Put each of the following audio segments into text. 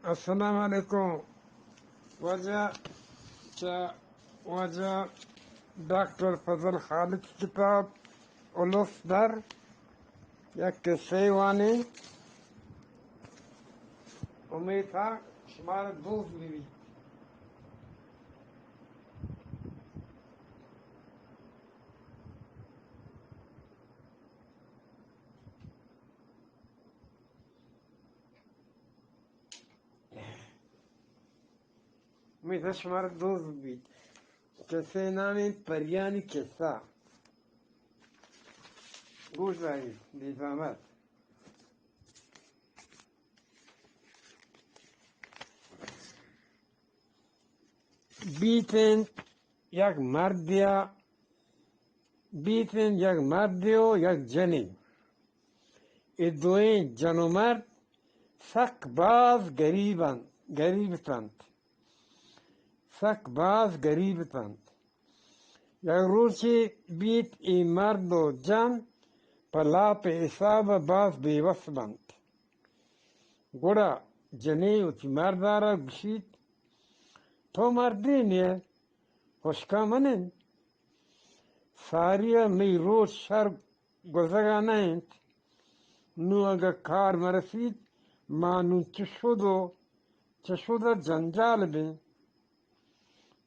السلام علیکم۔ واجہ، چہ واجہ ڈاکٹر فضل خالق کتاب الس در یک قصے وانی، امیت ءَ شمارا دوست بہ بیت۔ امیت ءَ شمارا دوست بیت۔ قصے نام انت پریانی قصہ۔ گوش داریت، بے زحمت۔ بیت انت یک مردے ءَ، بیت انت یک مردے ءُ یک جنے۔ اے دوئیں جن ءُ مرد سک باز گریب انت، گریب اتنت، سک باز گریب اتنت۔ یک روچے بیت، اے مرد ءُ جن پہ لاپ ءِ حساب ءَ باز بے وس بنت۔ گڑا جنے وتی مرد ءَ را گوشیت، تو مردینے ئے، ہشکا من انت۔ ساری ءَ مئی روچ شر گوزگ ءَ نہ انت۔ نوں اگاں کار مرسیت، ما نوں چہ شد ءُ چہ شد ءَ جنجال بیں۔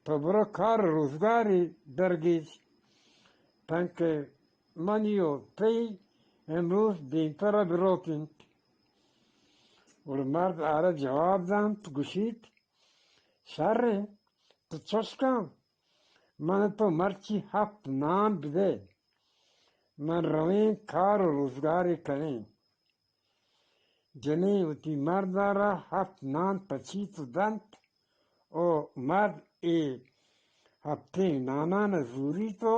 تو برو کار ءُ روزگارے درگیج، تنکہ منی ءُ تئی امروز دیمتر ءَ بروت انت۔ گڑا مرد آ را جواب دنت، گوشیت، شر انت، تو چش کن، من ءَ تو مرچی ہپت نان بدئے، من رویں کار ءُ روزگارے کنیں۔ جنین وتی مرد ءَ را ہپت نان پچیت ءُ دنت ءُ مرد اے ہپتیں نانان ءَ زوریت ءُ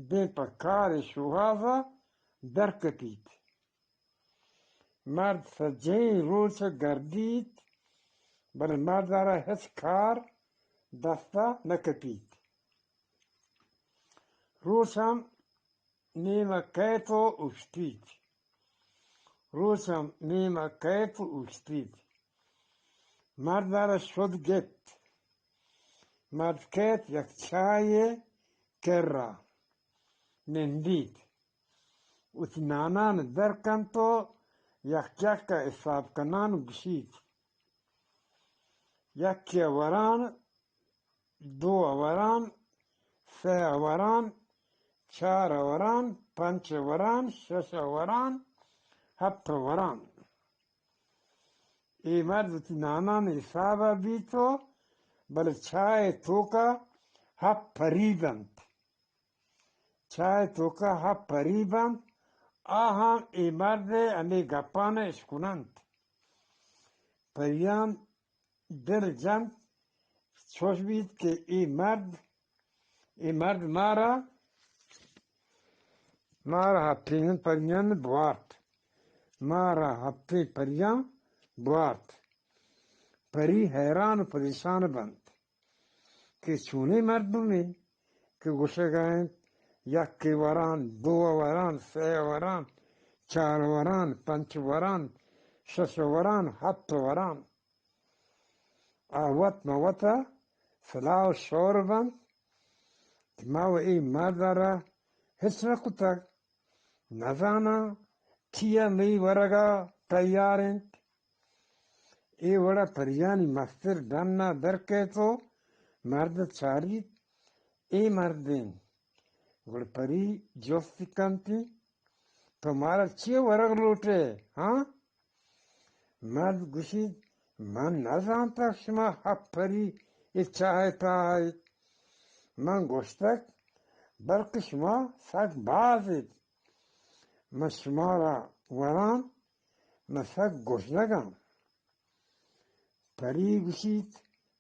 دیم پہ کار ءِ شوہاز ءَ درکپیت۔ مرد سجہیں روچ ءَ گردیت، بلے مرد ءَ را ہچ کار دست ءَ نہ کپیت۔ روچ ہم نیم ءَ کئیت ءُ اوشتیت۔ روچ ہم نیم ءَ کئیت ءُ اوشتیت۔ مرد ءَ را شد گپت۔ مرد کئیت یک چاہے کرا نندیت۔ وتی نانان در کنت ءُ یک یک ءَ حساب کنان ءُ گوشیت، یکے ءَ وران، دو ءَ وران، سئے ءَ وران، چار ءَ وران، پنچ ءَ وران، شش ءَ وران، ہپت ءَ وران۔ اے مرد وتی نانان ءِ حساب ءَ بیت ءُ بلے چاہ ءِ توک ءَ ہپت پری بنت۔ چاہ ءِ توک ءَ ہپت پری بنت، آ ہم اے مرد ءِ ہمے گپان ءَ اشکننت۔ پریان دل جنت، چوش بیت کہ اے مرد، اے مرد مارا، مارا ہپتیں پریان بوارت، مارا ہپتیں پریان بوارت۔ پری حیران ءُ پریشان بنت کہ چونیں مردمے کہ گوشگ ءَ انت، یکے وران، دو ءَ وران، سئے ءَ وران، چار ءَ وران، پنچ ءَ وران، شش ءَ وران، ہپت ءَ وران۔ آ وت ماں وت ءَ سلاہ ءُ شور بنت کہ ما وَ اے مرد ءَ را ہچ نہ کتگ، نزاناں چیا مئی ورگ ءَ تیار انت۔ اے وڑ ءَ پریانی مستر ڈن ءَ در کئیت ءُ مرد ءَ چاریت، اے مرد انت۔ گڑا پری جست کنت، تو مارا چیا ورگ لوٹ ئے؟ ہاں؟ مرد گوشیت، من نزانتگ شما ہپت پری اے چاہ ءِ تہا ات۔ من گوشتگ، بلکہ شما سک باز ات۔ من شمارا وراں، من سک گژنگاں۔ پری گوشیت،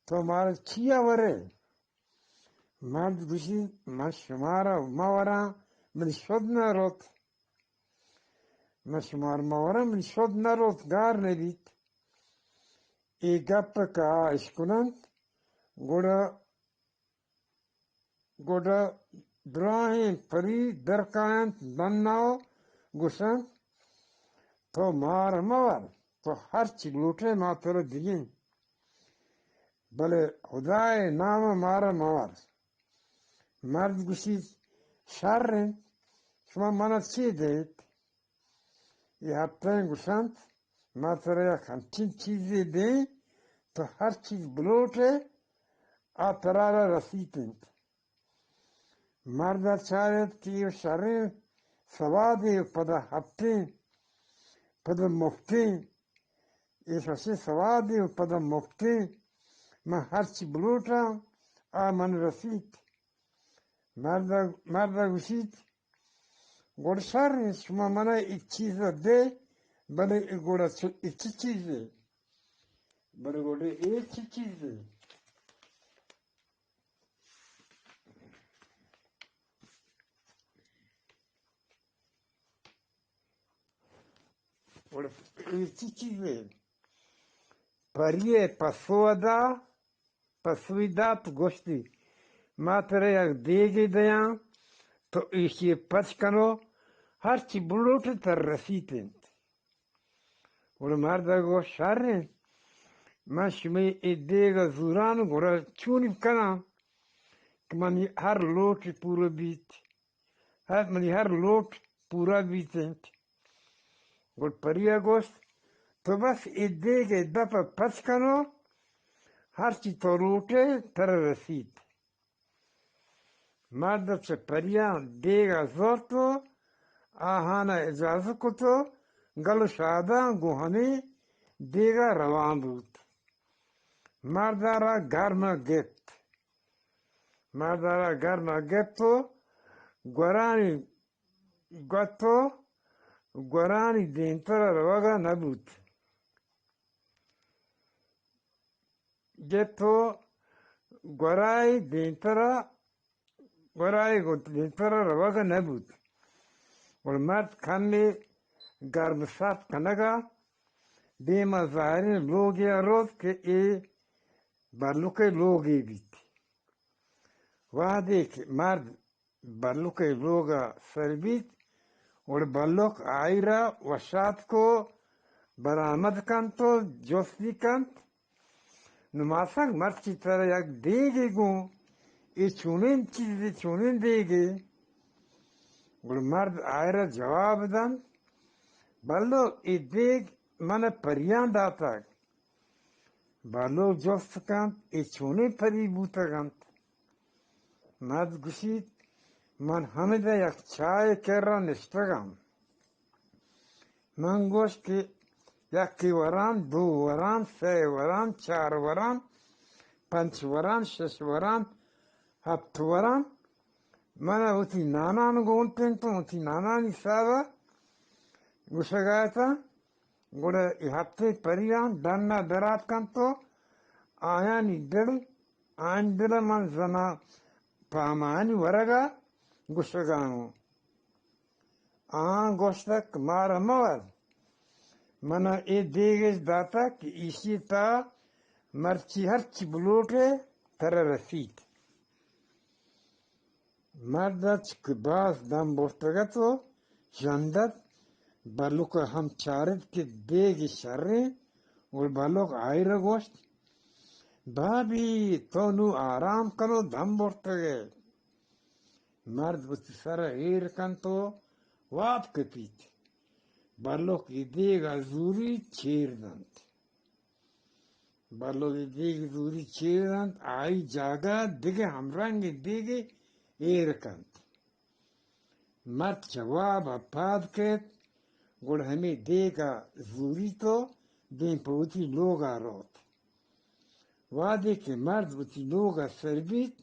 تو مارا چیا ورئے؟ مرد گوشیت، من شمارا مہ وراں، منی شد نہ روت۔ من شمارا مہ وراں، منی شد نہ روت، گار نہ بیت۔ اے گپ کہ آ اشکننت، گڑا گڈا دراہیں پری درکاینت ڈنا و گوشنت، تو مارا مہ ور، تو ہرچی لوٹے ما ترا دیگیں، بلے خدائے نام ءَ مارا مہ وار۔ مرد گوشیت، شر انت، شما من ءَ چے دئیت؟ اے ہپتیں گوشنت، ما ترا یک انچیں چیزے دیں، تو ہر چیز بلوٹے، آ ترا را رسیت انت۔ مرد ءَ چارت کہ اے شریں سوادے، پدا ہپتیں، پدا مفتیں، اے ششیں سوادے، پدا مفتیں، من ہرچی بلوٹاں، آ من رسیت۔ مرد ءَ، مرد ءَ گوشیت، گڑا شر انت، شما من ءَ اے چیز ءَ دے، بلے اے گڑا چ-، اے چی چیزے؟ بلے گڑا اے چی چیزے؟ گڑا اے چی چیزے؟ پری ءَ پسو ءَ دا، پسوی دات، گوشتی، ما ترا یک دیگے دیاں، تو ایشی ءَ پچ کنو، ہرچی بلوٹے ترا رسیت انت۔ گڑا مرد ءَ گوشت، شر انت، من شمئے اے دیگ ءَ زوراں، گڑا چونی کناں کہ منی ہر لوٹ پورا بیت؟ ہر، منی ہر لوٹ پورا بیت انت۔ گڑا پری ءَ گوشت، تو بس اے دیگ ءِ دپ ءَ پچ کنو، ہرچی تو لوٹے ترا رسیت۔ مرد ءَ چہ پریاں دیگ ءَ زرت ءُ آہان ءَ اجازت کت ءُ گل ءُ شاداں گوں ہمے دیگ ءَ روان بوت۔ مرد ءَ را گرم ءَ گپت۔ مرد ءَ را گرم ءَ گپت ءُ گورانی گت ءُ گورانی دیمتر ءَ روگ ءَ نہ بوت۔ گپت ءُ گورائے دیمتر ءَ، گورائے گوں دیمتر ءَ روگ ءَ نہ بوت۔ گڑا مرد کمے گرم سرد کنگ ءَ دیم ءَ زاہریں لوگے ءَ روت کہ اے بلک ءِ لوگے بیت۔ وہدے کہ مرد بلک ءِ لوگ ءَ سر بیت، گڑا بلک آئی را وش آتک ءُ برآمد کنت ءُ جستی کنت، نوں ماسک، مرچی ترا یک دیگے گوں، اے چونیں چیزے، چونیں دیگے؟ گڑا مرد آئی را جواب دنت، بلک، اے دیگ من ءَ پریاں داتگ۔ بلک جست کنت، اے چونیں پری بوتگ انت؟ مرد گوشیت، من ہمدا یک چاہے کرا نشتگاں۔ من گوشت کہ یکے وراں، دو وراں، سئے وراں، چار وراں، پنچ وراں، شش وراں، ہپت وراں۔ من ءَ وتی نانان گونتنت ءُ وتی نانانی حساب ءَ گوشگ ءَ اتاں۔ گڑا اے ہپتیں پریاں ڈن ءَ دراتکنت ءُ آیانی دل، آیانی دل ءَ من زنا پہ ہمایانی ورگ ءَ گوشگ ءَ آں۔ آہاں گوشتگ، مارا مہ ور، من ءَ اے دیگ اش داتگ کہ ایشی ءِ تہا مرچی ہرچی بلوٹے ترا رسیت۔ مرد ءَ چہ کہ باز دم برتگ ات ءُ ژند ات، بلک ءَ ہم چارت کہ دیگ شریں، گڑا بلک آئی را گوشت، بابی، تو نوں آرام کن ءُ دم برتگ ئے۔ مرد وتی سر ءَ ایر کنت ءُ واب کپیت۔ بلک اے دیگ ءَ زوری چیر دنت۔ بلوچ دیگ زوری چیر انت، آئی جاگہ دگہ ہمرنگ دیگے ایر کنت۔ مرد چہ واب ءَ پاد کیت، گڑا ہمے دیگ ءَ زوریت ءُ دیم پہ وتی لوگ ءَ روت۔ وہدے کہ مرد وتی لوگ ءَ سر بیت،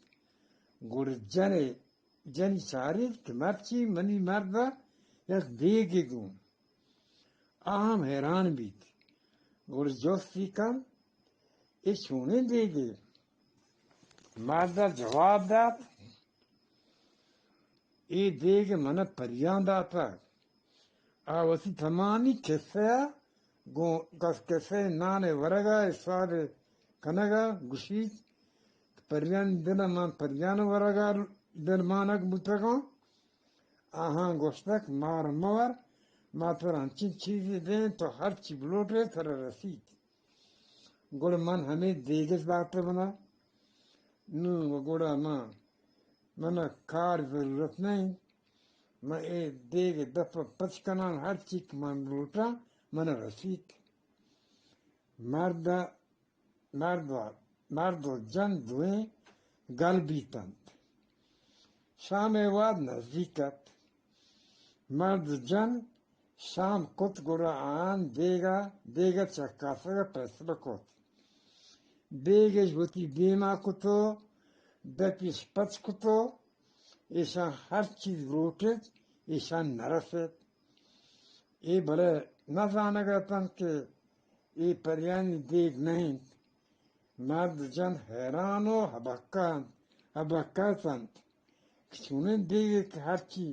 گڑا جن ءَ، جنی چاریت کہ مرچی منی مرد ءَ یک دیگے گوں۔ آ ہم حیران بیت۔ گڑا جستی کن، اے چونیں دیگے؟ مرد ءَ جواب دات، اے دیگ من ءَ پریان داتگ۔ آ وتی تمامی کسہ ءَ گوں کس کسہ ءِ نان ءِ ورگ ءَ حساب ءَ کنگ ءَ گوشیت کہ پریانی دل ءَ من پریان ورگ ءَ دلمانگ بوتگاں۔ آہاں گوشتگ، مار مہ ور، ما ترا انچیں چیزے دیں، تو ہرچی بلوٹے ترا رسیت۔ گڑا من ہمے دیگ ءَ داتگ بنا۔ نوں گڑا ما، من ءَ کار ضرورت نہ انت۔ من اے دیگ ءِ دپ ءَ پچ کناں، ہرچی کہ من لوٹاں، من ءَ رسیت۔ مرد، مرد، مرد ءُ جن دوئیں گل بیت انت۔ شام ءِ وہد نزیک ات۔ مرد ءُ جن شام کت، گڑا آہاں دیگ ءَ، دیگ ءِ چکاسگ ءِ پیسلہ کت۔ دیگ اش وتی دیما کت ءُ دپ اش پچ کت ءُ ایشاں ہر چیز لوٹت، ایشاں نرست۔ اے بلے نہ زانگ ءَ اتنت کہ اے پریانی دیگ نہ انت۔ مرد جن حیران ءُ ہبکہ انت، ہبکہ اتنت کہ چونیں دیگے کہ ہرچی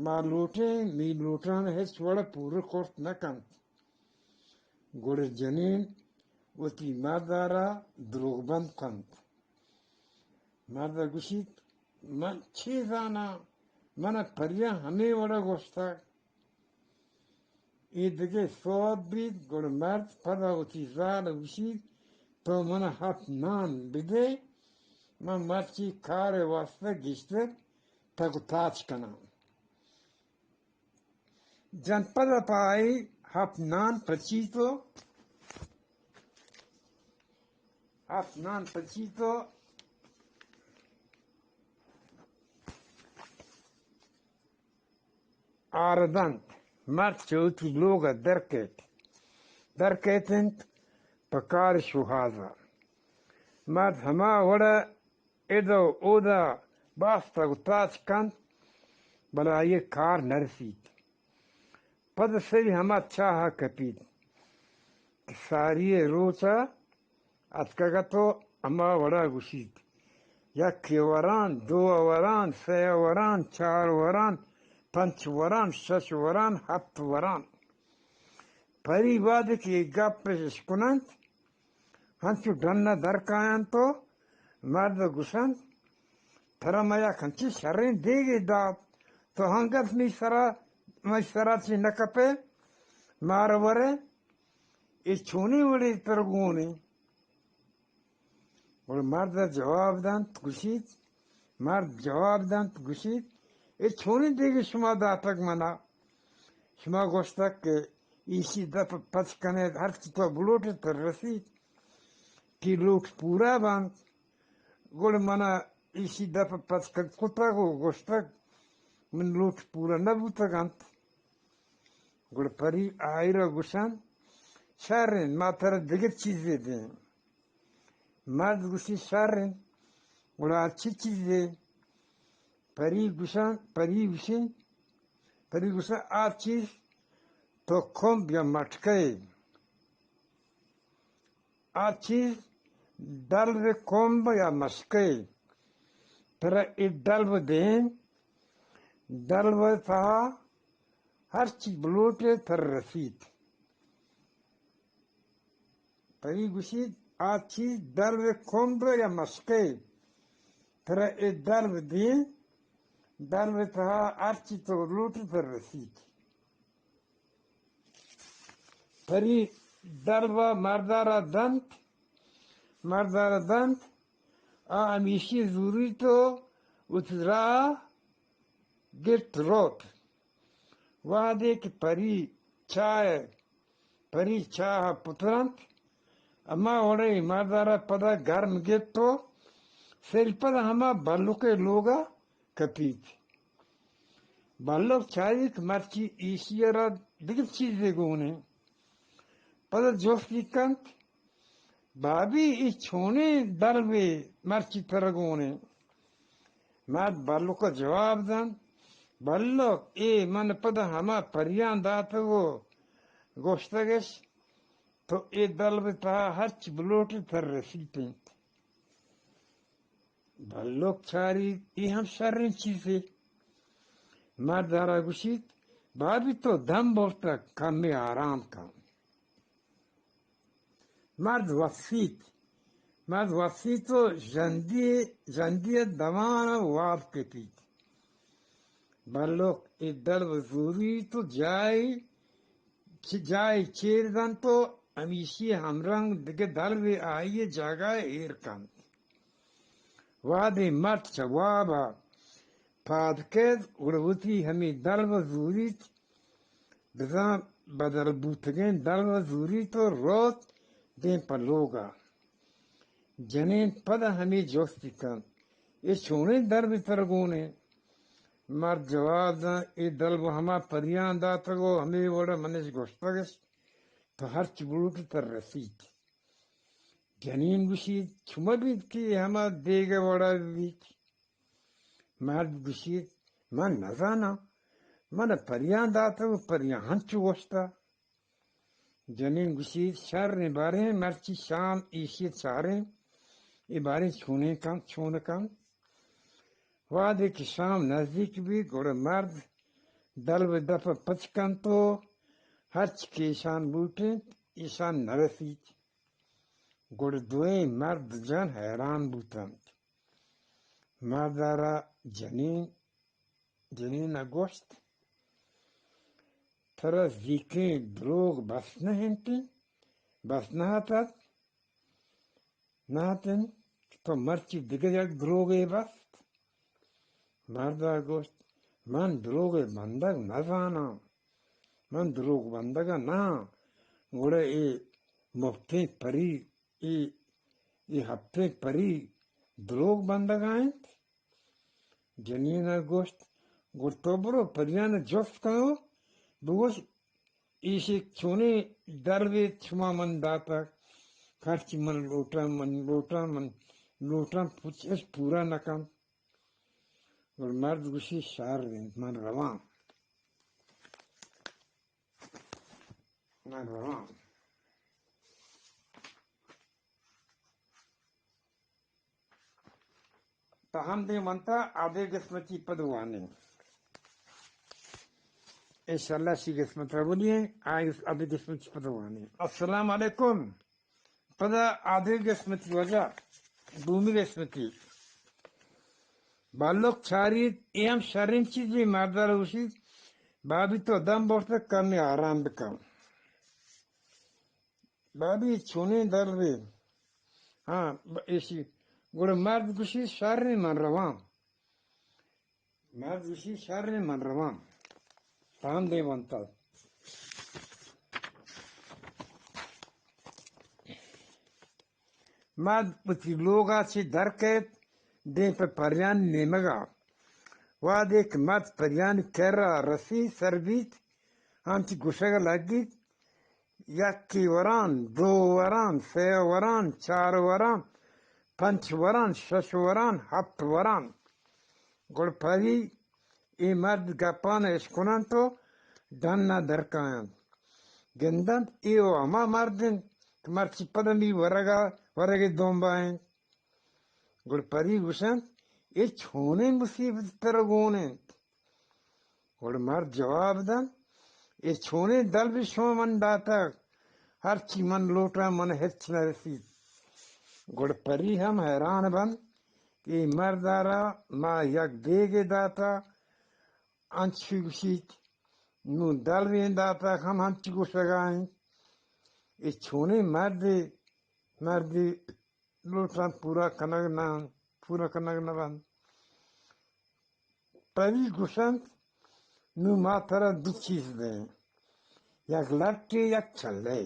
ما لوٹیں، مئی لوٹان ہچ وڑ ءَ پورہ کرت نہ کنت۔ گڑا جنین وتی مرد ءَ را دروگ بند کنت۔ مرد ءَ گوشیت، من چے زاناں؟ من ءَ پریاں ہمے وڑ ءَ گوشتگ۔ اے دگہ سوب بیت، گڑا مرد پدا وتی زال ءَ گوشیت، تو من ءَ ہپت نان بدے، من مرچی کار ءِ واستہ گیشتر تگ ءُ تاچ کناں۔ جن پدا پہ آئی ہپت نان پچیت ءُ ہپت نان پچیت ءُ آردنت۔ مرد چہ وتی لوگ ءَ در کیت، در کیت انت پہ کار شوہاز ءَ۔ مرد ہما وڑ ءَ ادا ءُ اودا باز تگ ءُ تاچ کنت، بلے آئی ءَ کار نہ رسیت۔ پد سری ہما چاہ ءَ کپیت کہ ساری ءِ روچ ءَ اتکگ ات ءُ ہما وڑ ءَ گوشیت، یکے وران، دو وران، سئے وران، چار وران، پنچ وران، شش وران، ہپت وران۔ پری وہدے کہ اے گپ اش اشکننت، ہنچو ڈن ءَ در کاینت ءُ مرد ءَ گوشنت، ترا ما یک انچیں شریں دیگے دات، تو ہنگت مئی سرا، مئی سرا چہ نہ کپئے، مارا ورئے، اے چونیں وڑے ترا گون انت؟ گڑا مرد ءَ جواب دنت، گوشیت، مرد جواب دنت، گوشیت، اے چونیں دیگے شما داتگ منا؟ شما گوشتگ کہ ایشی دپ ءَ پچ کنئے، ہرچی تو بلوٹئے ترا رسیت۔ تئی لوٹ پورا بنت۔ گڑا منا ایشی دپ ءَ پچ کتگ ءُ گوشتگ، من لوٹ پورا نہ بوتگ انت۔ گڑا پری آئی را گوشنت، شر انت، ما ترا دگہ چیزے دیں۔ مرد گوشی، شر انت، گڑا چی چیزے؟ پری گوشن، پری گوشی، پری گوشن، آ چیز تو کمب یا مٹکئے، آ چیز دلو کمب یا مشکئے، ترا اے دلو دیں، دلو تہا ہرچی بلوٹئے ترا رسیت۔ پری گوشیت، آ چیز دلو کمب یا مشکئے، ترا اے دلو دیں، دلو تہا ہرچی تو لوٹئے ترا رسیت۔ پری دلو ءَ مرد ءَ را دنت، مرد ءَ را دنت، آ ہمیشی زوریت ءُ وتی راہ گپت روت۔ وہدے کہ پری چاہ، پری چاہ ءَ پترنت، ہما وڑے مرد ءَ را پدا گرم گپت ءُ سری پدا ہما بلک ءِ لوگ ءَ کپیت۔ بلک چاریت مرچی ایشی ءَ را دگہ چیزے گون انت۔ پدا جستی کنت، بابی، اے چونیں دلوے مرچی ترا گون انت؟ مرد بلک ءَ جواب دنت، بلک، اے من پدا ہما پریاں داتگ ءُ گوشتگش، تو اے دلو ءِ تہا ہرچ بلوٹئے ترا رسیت انت۔ بلک چاریت، اے ہم شریں چیزے۔ مرد ءَ را گوشیت، بابی تو دم برتگ، کمے آرام کن۔ مرد وپسیت، مرد وپسیت ءُ ژندی، ژندی ءِ دمان ءَ واب کپیت۔ بلوک اے دلو زوریت و جاہے چہ جاہے چیر دنت و ہمیشی ہمرنگ دگہ دلوے آئی جاگہ ایر کنت۔ وہدے مرد چہ وابا پاد کیت، گڑا وتی ہمے دلو زوریت، بزاں بدل بوتگیں دلو زوریت و روت دیم پہ لوگا۔ جنین پدا ہمے جستی کنت، اے چونیں دلوے ترا گون انت؟ مرد جواب دنت، اے دلو ہما پریان داتگ و ہمے وڑا منش گوشتگش، تو ہرچ بلوٹی ترا رسیت۔ جنین گوشیت، چو مہ بیت کہ اے ہما دیگہ وڑا بیت۔ مرد گوشیت، من نزاناں، من پریان داتگ و پریان ہنچو گوشتہ۔ جنین گوشیت، شریں، باریں مرچی شام ایشی چاریں، اے باریں چونیں کنت، چون کنت۔ وہدے کہ شام نزیک بیت، گڑا مرد دلو دپ پچ کنت و ہرچ کہ ایشان بوٹینت، ایشان نرسیت۔ گڑا دوئیں مرد جن حیران بوتنت۔ مردارا جنین، جنین ء گوشت، ترا زیکیں دروگ بس نہ انت، بس نہ اتت، نہ اتنت، تو مرچی دگہ یک دروگے بست؟ مرد ء گوشت، من دروگ بندگ نہ زاناں، من دروگ بندگ ء نہ آں، گڑا اے مپتیں پری، اے، اے ہپتیں پری دروگ بندگ ء انت؟ جنین ء گوشت، گڑا تو برو پریان ء جست کن و بگوش، ایشی چونیں دروے شما من داتگ، ہرچی من لوٹاں، من لوٹاں، من لوٹاں، پچ اش پورا نہ کنت۔ گڑا مرد گوشی، شر انت، من رواں، من رواں۔ تا ہم دے منتا آدے قسمتی پد وانیں۔ انشاءاللہ سی قسمت را بولیے، آئے آدے قسمتی پد وانیں۔ السلام علیکم۔ پدا آدے قسمتی وجہ، دومی قسمتی۔ بالوک چاریت، اے ہم شریں چیزے، مردار گوشیت، بابی تو دم برتگ، کمی آرام بکن۔ بابی چونیں دروے؟ ہاں، ب-، ایشی۔ گڑا مرد گوشی، شریں، من رواں۔ مرد گوشی، شریں، من رواں۔ تام دے بنتا۔ مرد وتی لوگا چہ در کیت، دیم پہ پریان نیمگا۔ وہدے کہ مرد پریان کرا رسی سر بیت، ہنچ گوشگ لگیت، یکے وران، دو وران، سے وران، چار وران، پنچ وران، شش وران، ہپت وران۔ گڑا پری اے مرد گپان اشکننت و ڈنا درکاینت۔ گندنت اے و ہما مرد انت کہ مرچی پدمی ورگا، ورگے دمبا انت۔ گڑا پری گوشنت، اے چونیں مصیبت ترا گون انت؟ گڑا مرد جواب دنت، اے چونیں دلوے شما من داتگ؟ ہرچی من لوٹاں، من ہچ نہ رسیت۔ گڑا پری ہم حیران بنت کہ اے مردارا ما یک دیگے داتا، انچو گوشیت، نوں دلویں داتگ ہم انچو گوشگا انت۔ اے چونیں مردے، مردے لوٹاں پورا کنگ نہ، پورا کنگ نہ بنت۔ پری گوشنت، نوں ما ترا دو چیز دیں، یک لٹے، یک چلے،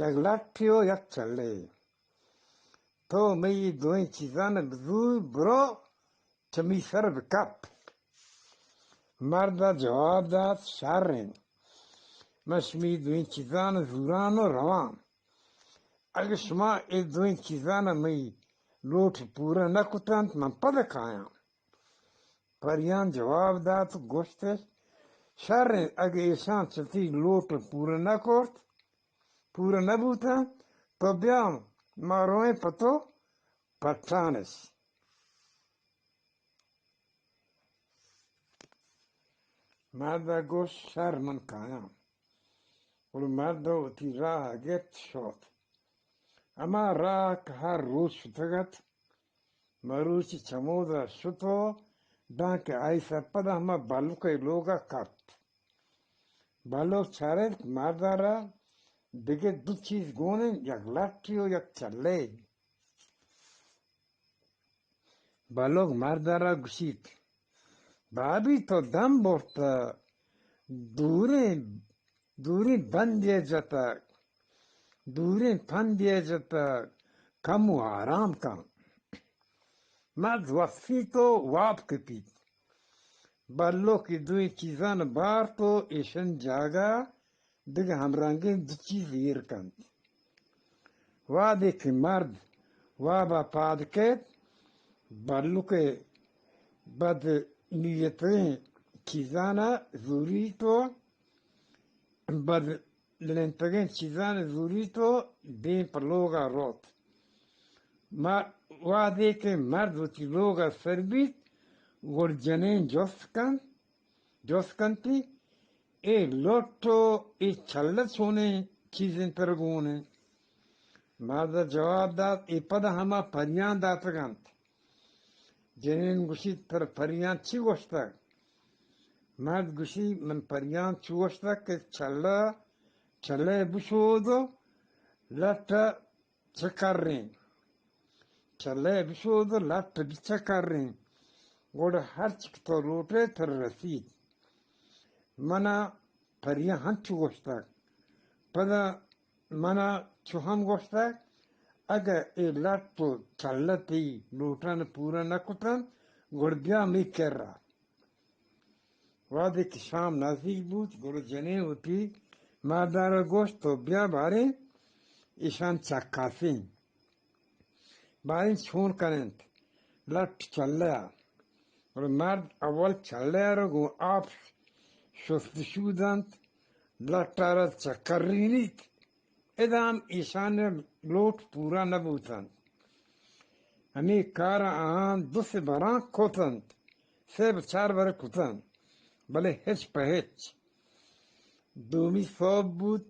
یک لٹے و یک چلے۔ تو مئی دوئیں چیزان بزور برو، چمی سر بکپ۔ مرد ء جواب دات، شر انت، من شمی دوئیں چیزان زوران و رواں۔ اگہ شما اے دوئیں چیزان ء مئی لوٹ پورا نہ کتنت، من پد کایاں۔ پریان جواب دات، گوشتش، شر انت، اگہ ایشان چہ تئی لوٹ پورا نہ کرت، پورا نہ بوتنت، تو بیا، ما روئیں پہ تو پٹانش۔ مرد ء گوشت، شر، من کایاں۔ گڑا مرد ء وتی راہ ء گپت، شت۔ ہما راہ کہ ہر روچ شتگ ات، مروچی چمودا شت و دانکہ آئی سرپد ہما بلوک ءِ لوگ ءَ کپت۔ بلوک چارت، مرد ءَ را دگہ دو چیز گون انت، یک لٹے و یک چلے۔ بلوک مرد ءَ را گوشیت، بابی تو دم برتہ، دوریں، دوریں بندے جتگ، دوریں پندے جتگ، کمو آرام کن۔ مرد وپسیت و واب کپیت۔ بلوک اے دوئیں چیزان بارت و ایشان جاگہ دگہ ہمرنگیں دو چیز ایر کنت۔ وہدے کہ مرد واب ءَ پاد کیت، بلوک ءِ بد نیتیں چیزان ءَ زوریت و بد لنتگیں چیزان ءَ زوریت و دیم پہ لوگ ءَ روت۔ ما وہدے کہ مرد وتی لوگ ءَ سر بیت، گڑ جنین جست کنت، جست کنتی، اے لٹ و اے چلہ چونیں چیزیں تر گون انت؟ مرد ءَ جواب دات، اے پدا ہما پریان داتگ انت۔ جنین گوشیت، ترا پریان چی گوشتگ؟ مرد گوشی، من پریان چو گوشتگ کہ چلہ، چلہ بشود و لٹ چکریں۔ چلہ بشود و لٹ بچکریں۔ گڑا ہرچی کہ تو لوٹے ترا رسیت۔ منا پریان ہنچو گوشتگ۔ پدا منا چو ہم گوشتگ، اگہ اے لٹ و چلہ تئی لوٹان پورا نہ کتنت، گڑ بیا مئی کرا۔ وہدے کہ شام نزیک بوت، گڑا جنین وتی مرد ءَ را گوشت، تو بیا باریں ایشان چکاسیں۔ باریں چون کننت لٹ چلہ ءَ۔ گڑا مرد اول چلہ ءَ را گوں آپ شست شو دنت، لٹ ءَ را چکرینیت۔ ادا ہم ایشان ءِ لوٹ پورا نہ بوتنت۔ ہمے کار ءَ آہاں دو سے براں کتنت، سے بہ چار بر کتنت، بلے ہچ پہ ہچ۔ دومی سہب بوت،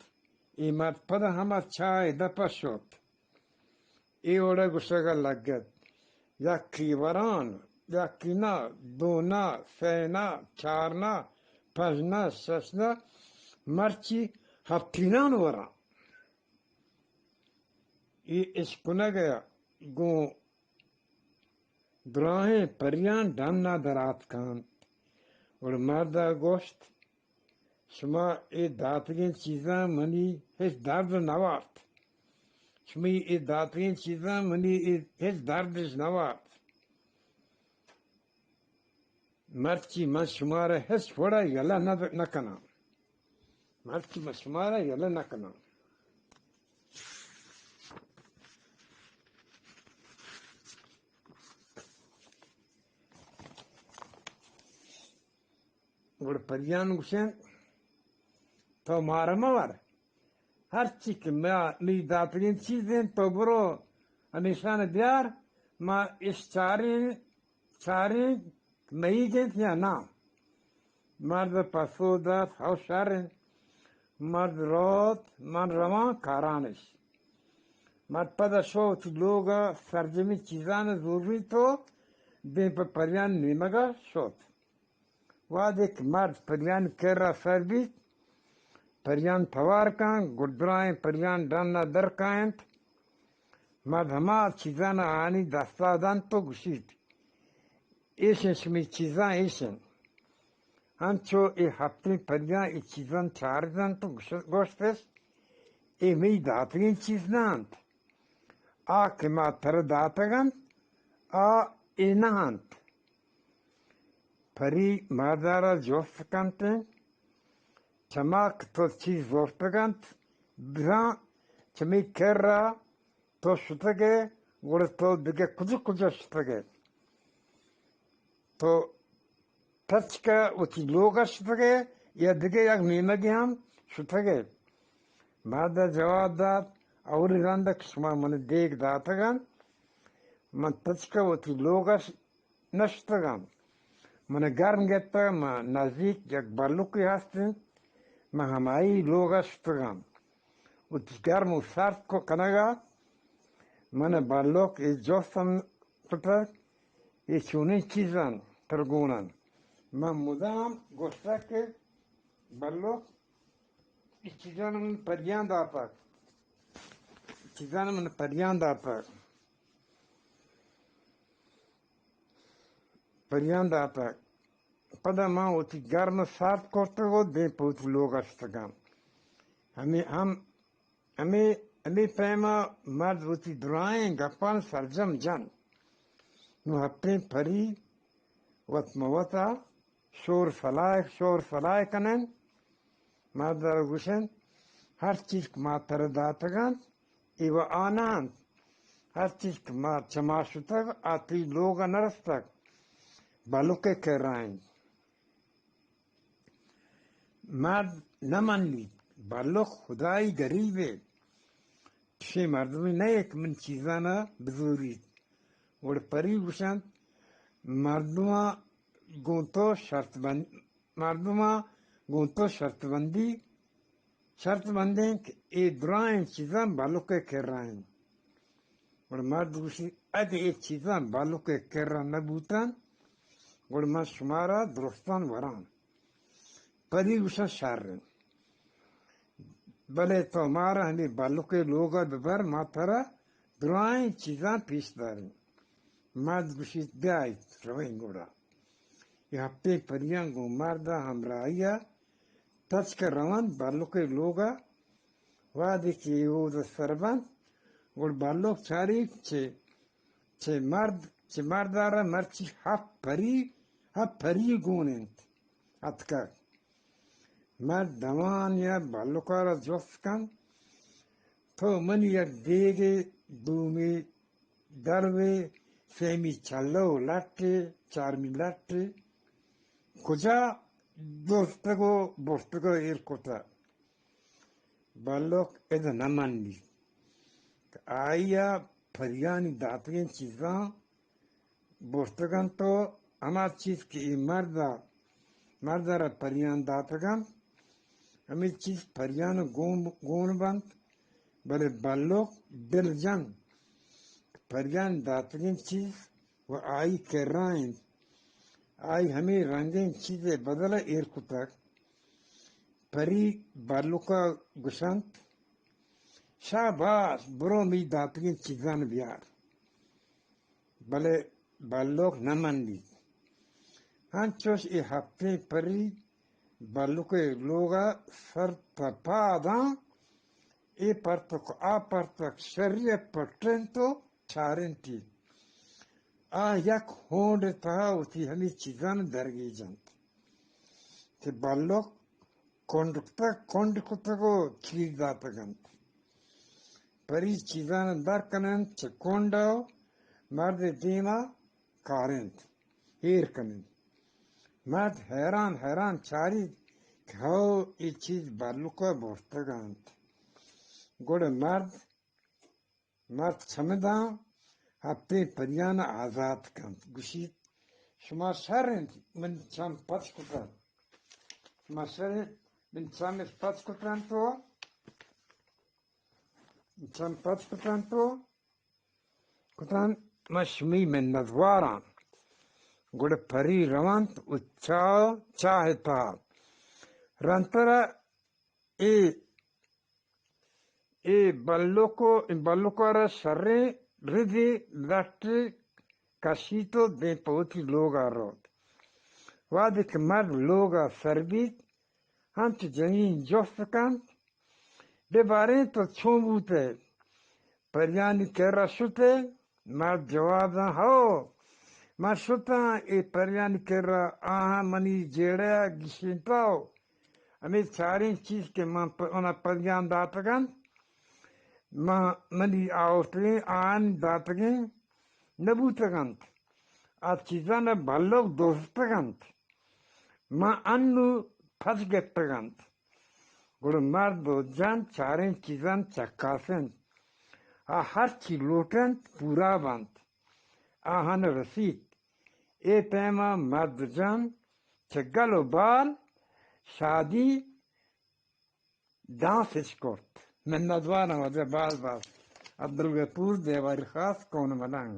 اے مرد پدا ہما چاہ ءِ دپ ءَ شت۔ اے وڑ ءَ گوشگ ءَ لگت، یکے وران، یکے نہ، دو نہ، سے نہ، چار نہ، پنچ نہ، شش نہ، مرچی ہپتینان وراں۔ اے اشکنگ ءَ گوں دراہیں پریان ڈن ءَ در آتکاں۔ گڑا مرد ءَ گوشت، شما اے داتگیں چیزاں منی ہچ درد نہ وارت۔ شمئی اے داتگیں چیزاں منی اے ہچ دردش نہ وارت۔ مرچی من شمارا ہچ وڑا یلہ نہ، نہ کناں۔ مرچی من شمارا یلہ نہ کناں۔ گڑا پریان گوشنت، تو مارا مہ ور، ہرچی کہ ما، مئی داتگیں چیز انت، تو برو ہمیشان بیار، ما اش چاریں، چاریں مئیگ انت یا ناں؟ مرد پسو دات، ہو شر انت۔ مرد روت، من رواں کارانش۔ مرد پدا شو وتی لوگ ءَ سرجمیں چیزان ءَ زوریت و دیم پہ پریان نیمگ ءَ شت۔ وہدے کہ مرد پریان کرا سر بیت، پریان توار کنت، گڑا دراہیں پریان ڈن ءَ در کاینت۔ مرد ہما چیزان ءَ آہانی دست ءَ دنت و گوشیت، ایش انت شمئی چیزاں، ایش انت۔ انچو اے ہپتیں پریان اے چیزاں چارت انت و گوش، گوشتش، اے مئی داتگیں چیز نہ انت۔ آ کہ ما ترا داتگ انت، آ اے نہ انت۔ پری مرد ءَ را جست کنت، چما کہ تو چیز زرتگ انت، بزاں چہ مئی کرا تو شتگ ئے، گڑا تو دگہ کجا کجا شتگ ئے؟ تو تچک ءَ وتی لوگ ءَ شتگ ئے یا دگہ یک نیمگے ہم شتگ ئے؟ مرد ءَ جواب دات، اولی رند ءَ کہ شما من ءَ دیگ داتگ انت، من تچک ءَ وتی لوگ ءَ ش-، نہ شتگ آں۔ من ءَ گرم گپتگ، من نزیک یک بلوکے ہست انت، من ہمائی لوگ ءَ شتگ آں۔ وتی گرم و سرد کو-، کنگ ءَ من ءَ بلوک اے جست ہم کتگ، اے چونیں چیز انت؟ سرگونن۔ من مدام گوشتگ کہ بلوک، اے چیزان من پریان داتگ، چیزان من پریان داتگ، پریان داتگ۔ پدا من وتی گرم سارت کرتگ و دیم پہ وتی لوگ اشتگاں۔ ہمے ہم ہمے، ہمے پیما مرد وتی درائیں گپان سرجم جنت۔ نوں ہپتیں پری وت مہ وتا شور سلاہ، شور سلاہ کننت۔ مرد ء گوشنت، ہر چیز کہ ما ترا داتگ انت، اے و آ نہ انت۔ ہر چیز کہ ما چہ ما شتگ، آ تئی لوگ ء نہ رستگ، بلوک ء کرا انت۔ مرد نہ منیت، بلوک خدائی گریبے، چشیں مردمے نئے کہ من چیزانا بزوریت۔ گڑا پری گوشنت، مردماں گوں تو شرط بند، مردماں گوں تو شرط بندی، شرط بندیں کہ اے درائیں چیزاں بلوک ء کرا انت۔ گڑا مرد گوشی، اگہ اے چیزاں بلوک ء کرا نہ بوتن، گڑا من شمارا درستان وراں۔ پری گوشاں، شر انت، بلے تو مارا ہمے بلوک ء لوگ ء ببر، ما ترا درائیں چیزاں پیش داریں۔ مرد گوشیت، بیایت، رویں گڑا۔ اے ہپتیں پریاں گوں مرد ء ہمراہی ء تچک ء رونت بلوک ء لوگ ء۔ وہدے کہ اے اود ء سر بنت، گڑا بلوک چاریت چہ، چہ مرد، چہ مرد ء را مرچی ہپت پری، ہپت پری گون انت، اتکگ۔ مرد دوان یا بلوک ء را جست کنت، تو منی یک دیگے، دومی دروے، سیمی چلو لٹے، چارمی لٹے، کجا دزتگ و برتگ و ایر کتگ؟ بلوک ادا نہ منی کہ آئی ء پریانی داتگیں چیزاں برتگ انت و ہما چیز کہ اے مرد ء، مرد ء را پریان داتگ انت، ہمے چیز پریان گون، گون بنت، بلے بلوک دل جنت کہ پریان داتگیں چیز و آئی کرا انت۔ آئی ہمے رنگیں چیز ء بدل ء ایر کتگ۔ پری بلوک ء گوشنت، شاباش، برو مئی داتگیں چیزان بیار۔ بلے بلوک نہ منیت۔ انچوش اے ہپتیں پری بلوک ء لوگ ء سر تپاداں، اے پرتک آ پرتک شری ء پٹنت و چارنتی۔ آ یک ہونڈ ء تہا وتی ہمے چیزان درگیجنت کہ بلوک کنڈ کتگ، کنڈ کتگ و چیر داتگ انت۔ پری چیزان در کننت چہ کنڈ و مرد دیما کارنت، ایر کننت۔ مرد حیران حیران چاریت کہ ہو اے چیز بلوک ء برتگ انت۔ گڑا مرد مرد چمداں ہپتیں پریان ء آزات کنت، گوشیت، شما شر انت، من چم پچ کتن، شما شر انت، من چم پچ کتن تو، چم پچ کتن تو، کتن، من شمی منتواراں۔ گڑا پری رونت و چاہ، چاہ تہا رنتر ء اے اے بلوک و، اے بلوک ء را شریں ردے لٹے کشیت و دیم پہ وتی لوگ ء روت۔ وہدے کہ مرد لوگ ء سر بیت، انچو جنین جست کنت، بہ باریں تو چون بوت ئے؟ پریانی کرا شت ئے؟ مرد جواب داں، ہو، من شتاں اے پریانی کرا، آہاں منی جیڑہ ء گیشینتو۔ ہمے چاریں چیز کہ من پ-، منا پریان داتگ انت، من، منی آورتگیں آہانی داتگیں نہ بوتگ انت۔ آ چیزان ء بلوک دزتگ انت۔ من انو پچ گپتگ انت۔ گڑا مرد و جن چاریں چیزان چکاسنت۔ آ ہرچی لوٹنت پورا بنت۔ آہان رسیت۔ اے پیما مرد و جن چہ گل و بال شادی دانس اش کرت۔ منتواراں واجہ، باز باز۔ عبدالغفور دیواری خاص، کون ملنگ۔